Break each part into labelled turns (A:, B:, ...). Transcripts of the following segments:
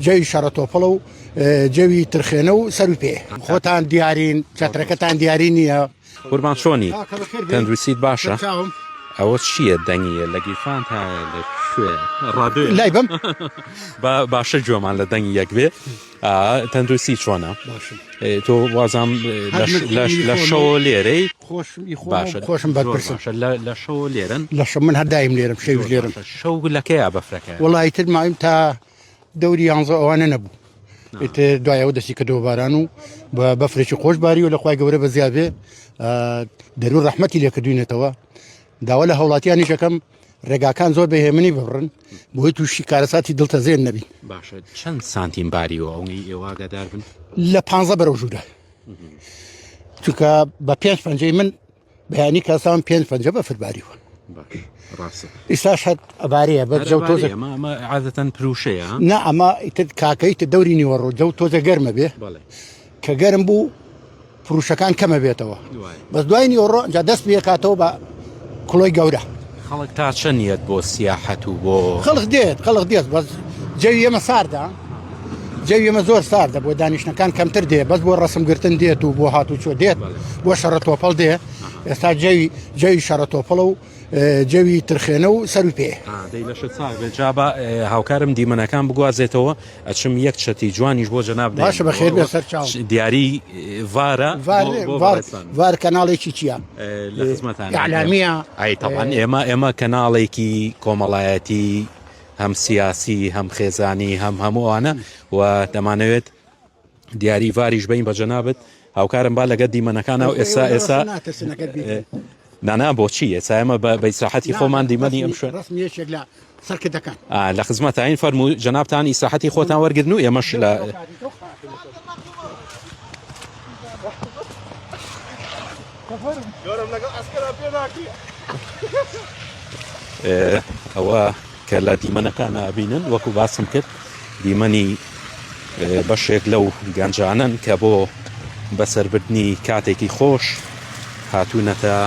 A: جەوی شەڕە تۆپەڵە و جەوی ترخێنە و سەر و پێ. خۆتان دیارین چەترەکەتان دیاری نییە.
B: قوربان چۆنی تەندروستیت باشە ئەوە چییە دەنگیە لە گیرفان تا لە کوێ ڕادێ
A: لای بم
B: باشە گوێمان لە دەنگی یەک بێ تەندروستی چۆنە تۆ وازام لە شەوە لێرەی
A: باشە خۆشم بەرپرسم
B: لە شەوە لێرن
A: لە شەو من هەردایم لێرم شەویش لێرم
B: شەو لەکەیا بەفرەکە
A: وڵی تر ماویم تا دەوری یانزە ئەوانە نەبوو ئیتر دوای ئەوە دەستی کردەوە باران و بە بەفرێکی خۆش باری و لە خوای گەورە بەزیا بێ دەرو ڕەحمەتی لێکردوینێتەوە داوا لە هاوڵاتیانیش ئەکەم ڕێگاکان زۆر بە هێمنی ببڕن بۆی تووشی کارەساتی دڵتەزێن نەبین.
B: باشە چەند سانتیم باریوە ئەوەی ئێوە ئاگادار بن؟
A: لە پانزە بەرەو ژوورە چونکە بە پێنج پەنجەی من بەیانی کەسان پێنج پەنجە بەفر باریوە.
B: باش ڕاستە.
A: ئیستاش هەر ئەبارەیە بەس جەو تۆزە
B: ئەمە ئەمە عادەتەن پروشەیە
A: نا ئەمە ئیتر کاکەی تر دەوری نیوەڕۆ جەو تۆزە گەرمە بێ کە گەرم بوو پروشەکان کەمە بێتەوە بەس دوای نیوەڕۆ جا دەست پێکاتەوە بە کوڵۆی گەورە.
B: خەڵک تا چەند یەت بۆ سیاحەت و بۆ.
A: خەڵک دێت خەڵک دێت بەس جەوی ئێمە ساردە جەوی ئێمە زۆر ساردە بۆ دانیشتنەکان کەمتر دێ بەس بۆ ڕەسم گرتن دێت و بۆ هاتوچۆ دێت بۆ شەڕە تۆپەڵ دێ ئێستا جەوی جەوی شەڕە تۆپەڵە و جەوی ترخێنە و سەر و پێ.
B: دەی لەشت ساغ بێت جا با هاوکارم دیمەنەکان بگوازێتەوە ئەچم یەک چەتی جوانیش بۆ جەناب
A: دەێنم. باشە بەخێر بێ سەر چاو.
B: دیاری ڤارە
A: ڤار
B: بۆ
A: ڤار
B: بەڕێزتان.
A: ڤار کەناڵێکی چییە؟
B: لە خزمەتان
A: ئیعلامیە؟
B: ئەی تەبعەن ئێمە ئێمە کەناڵێکی کۆمەڵایەتی هەم سیاسی هەم خێزانی هەم هەموو ئەوانە و دەمانەوێت دیاری ڤاریش بین بە جەنابت هاوکارم با لەگەر دیمەنەکانە و ئێستا ئێستا نانا بۆچی ئێستا ئێمە بە ئیسراحەتی خۆمان دیمەنی ئەم شوێن
A: سەرکردەکان
B: لە خزمەتین فەرموو جەنابتان ئیسراحەتی خۆتان وەرگن و ئێمەش لە ئەوە کە لە دیمەنەکان ئەبینن وەکو باسم کرد دیمەنی بەشێک لەو گەنجانەن کە بۆ بەسەربردنی کاتێکی خۆش هاتوونەتە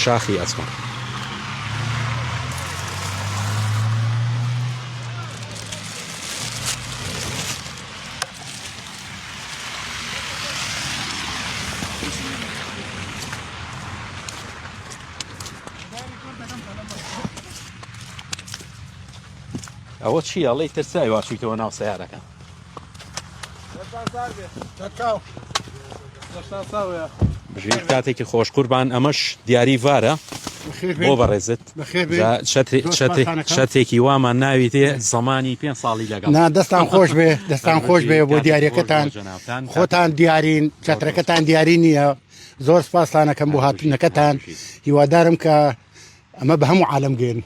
B: شاخی ئەزمەڕ. ئەوە چی ئەڵێی ترسای وا چوویتەوە ناو سیارەکە بژیت کاتێکی خۆش قوربان ئەمەش دیاری ڤارە بۆ بەڕێزت چەتێکی وامان ناوی تێ زمانی پێ ساڵی لەگەڵ
A: نا دەستان خۆش بێ دەستان خۆش بێ بۆ دیارەکەتان خۆتان دیارین چەترەکەتان دیاری نییە زۆر سپاستانەکەم بۆ هاتنەکەتان هیوادارم کە ئەمە بە هەموو عالەم گەێن.